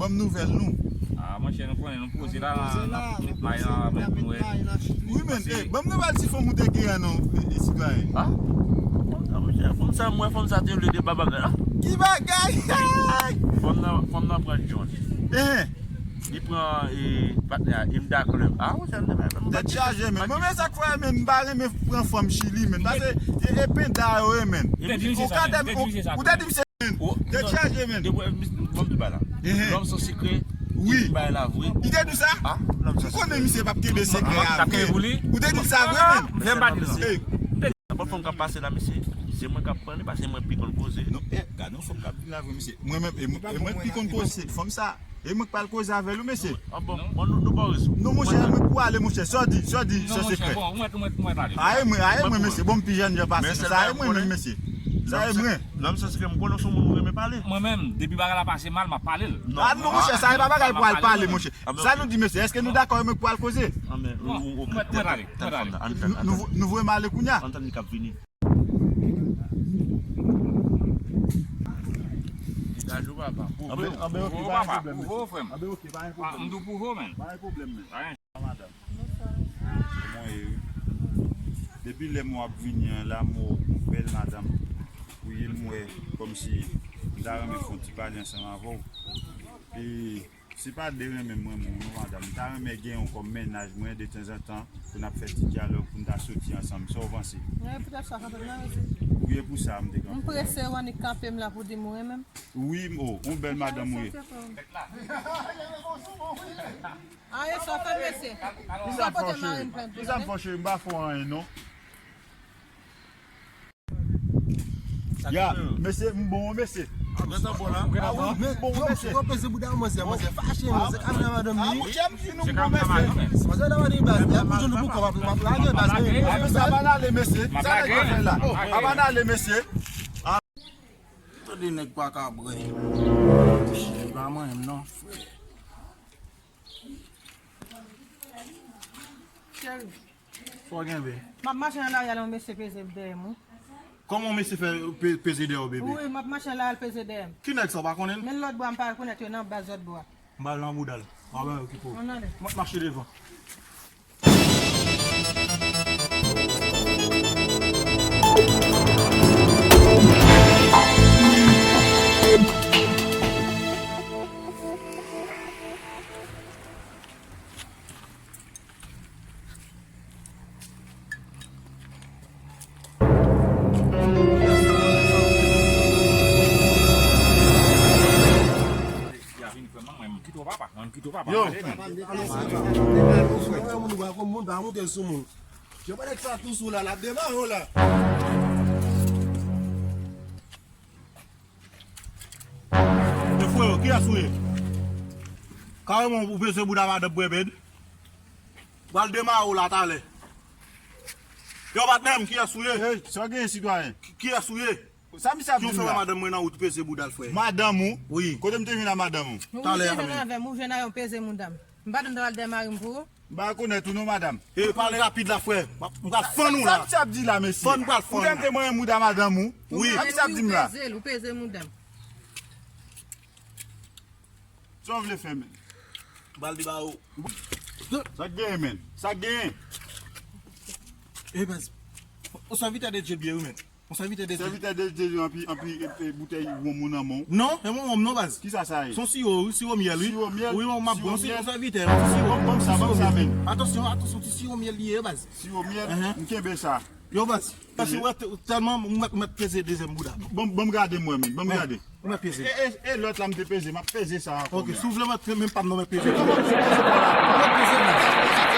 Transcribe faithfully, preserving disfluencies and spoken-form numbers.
Ban m nouvèl nou. Ah, monchè, nou konnen nou poze la, n ap met may nan, men pou nou wè. Wi, men, eh, ban m nouvèl ti fanm ou te gen an non, eh, eh, sitwayen. Ah? Fanm sa, monchè, fanm sa, mwen, fanm sa te vle de ba bagay la. Ki bagay? Fanm nan, fanm nan pran John. Eh. Li pran, eh, patnè a, Imda Club. Ah, monchè, m te bay fanm. Tèt chaje, men. Mwen, men sa k fè, men, m pa renmen pran fanm Chili, men. Pase, e, e penda yo ye, men. Ou ka te, ou, ou te di m se Te chaje, men. Depi, ban m di ba la. Lòm san sekrè, wi. Li bay la vre. Li te di sa? Ah, lòm san sekrè. Ou konnen misye p ap kenbe sekrè a vre. Ou te di sa vre, men. Fè m pa di l non. Hey. Nenpòt fanm k ap pase la, mesye, se mwen k ap pale, paske mwen pi konn koze. Non, eh, gade yon fanm k ap vin la vre, mesye. Mwen menm, e mwen, e mwen ki konn koze, fanm sa. E mwen k pral koze avè l wi, mesye. Ah bon, bon, nou, nou ba w rezon. Non, monchè, mwen pou ale, monchè. Sa w di, sa w di, se sekrè. Aye mwen, aye mwen, mesye. Bon, m pi jèn jan pase sa. Aye mwen menm, mesye. Sa e mwen. Lòm san sekrè, m konnen w se yon moun ou renmen pale. Mwen menm, depi bagay la pase mal, m ap pale l. Ah non, monchè, sa e pa bagay pou al pale, monchè. Sa nou di, mesye, èske nou dakò e mwen k pral koze? Bon, mwen, mwen ale, mwen ale. Nou, nou voye m ale kounye a. Ann tann li k ap vini. Degaj ou, papa. Anben, anben, ok, pa gen pwoblèm, mesye. Anben, ok, pa gen pwoblèm. M di w pwouve w, men. Pa gen pwoblèm, men. Madanm. Kòman w ye, wi? Depi lè m wè w ap vini an la, m wè w yon bèl madanm. Ou ye, m wè kòmsi m ta renmen fè yon ti pale ansanm avè w. E se pa de renmen m renmen w non, madanm. M ta renmen gen w kòm mennaj mwen detanzantan pou n ap fè ti dyalòg, pou n ta soti ansanm. Sa w panse? Mwen ye pou sa, sa fè m nan rete. Ou ye pou sa, m te kanpe. M prese, w annik kanpe m la pou di m ou renmen m. Wi, m, o, yon bèl madanm ou ye. Aye, sa w fè, mesye? Kisa k fè w, cheri? Kisa k fè w, cheri? M pa fè w anyen, non. Ya, mesye, m bon, mesye. Ah, wi, m bon, mesye. Yo peze bouda manzè, manzè fache, manzè ka vin nan madanm li. Ah, monchè, m di nou bon, mesye. Manzè nan madanm li, baz. Y ap bouje nou pou kò, m ap lage, baz. Apre sa, pa n ale, mesye. Sa nèg yo fè la? Pa n ale, mesye. Tande nèg pa ka bwè. Li pa manyen m non, frè. Cheri. Sa w genbe? M ap mache nan lari a, yon mesye peze dèyè m, wi. Kòman yon mesye fè pe-, peze dèyè w, bebe? Wi, m ap mache nan lari a, l peze dèyè m. Ki nèg sa, w pa konnen l? Men lòt bò a, m pa rekonèt yo nan baz lòt bò a. M pral nan bouda l. Mwen okipe w. Ann ale. M ap mache devan. Yo. Moun pa monte sou moun. Yo pa nèg sa tou sou la, l ap demare w la. E frè, kiyès ou ye? Kareman ou peze bouda madanm Bwèbèd? Pral demare w la talè. Yo, patnè m, kiyès ou ye? Ey, sa w genyen, sitwayen? Ki, kiyès ou ye? Sa misye ap di m la? Ki w fè wè madanm mwen nan wout peze bouda l, frè? Madanm ou? Wi. Kote m te jwenn ak madanm ou? Talè a menm. Ou jwenn avè m, ou jwenn avè m, peze mouda m. M pa t antre al demare m pou ou. M pa rekonèt ou non, madanm. E pale rapid la, frè. M ap, m pral fann ou la. Sa misye ap di la, mesye? Fann, m pral fann ou. Ou te mete mouda madanm ou? Wi. Sa misye ap di m la? Ou peze l, ou peze mouda m. Sa w vle fè, men? M pral debare w. Sa k genyen, men? Sa k genyen? E baz, ou sèvitè de Dye byen, wi, men. Yon sèvitè de Dye. Sèvitè de Dye, anpi, anpi, e, e, boutèy wonm ou nan men w. Non, e wonm non, baz. Kisa sa ye? Se yon siwo, wi, siwo myèl, wi. Siwo myèl? Wi, wi, m ap pran, siwo myèl. Sèvitè, wi, siwo. Ban m sa, ban m sa, men. Atansyon, atansyon, ti siwo myèl li ye, baz. Siwo myèl? M kenbe sa. Yo, baz. Paske w wè, tèlman m mèt, mèt peze dezyèm bouda. Ban m, ban m gade mwen menm, ban m gade. Ou mèt peze. E, e, e lòt la m te peze, m ap peze sa ankò. Ok, si w vle mèt, menm pa m nan mèt peze. Mèt peze, baz.